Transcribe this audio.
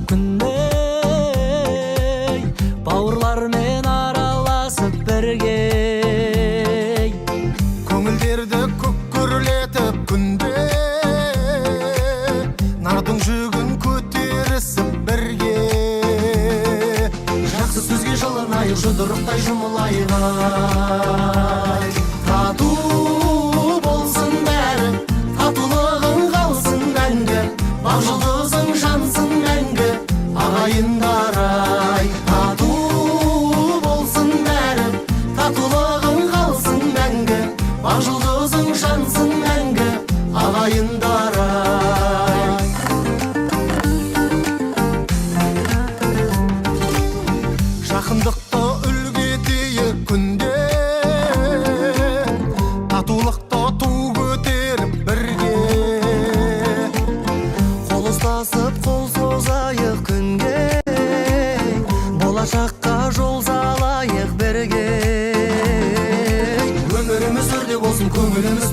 күнде, бауырлармен араласып бірге. Көңілдерді көк күрлетіп күнде, нардың жүгін көтерісіп бірге. Жақсы сөзге жылынайық, жұдырықтай жұмылайық ай. Тату болсын бәрі, татулығың қалсын мәңгі, бақ жұлдызың жансын мәңгі, ағайындар ай. Тату болсын бәрі, татулығың қалсын мәңгі, бақ жұлдызың жансын мәңгі, ағайындар ай. Жақындықты үлгі етейік күнде, татулықты ту көтеріп бірге. Қол ұстасып, қол созайық күнге, болашаққа жол салайық бірге. Өміріміз өрде болсын, көңіліміз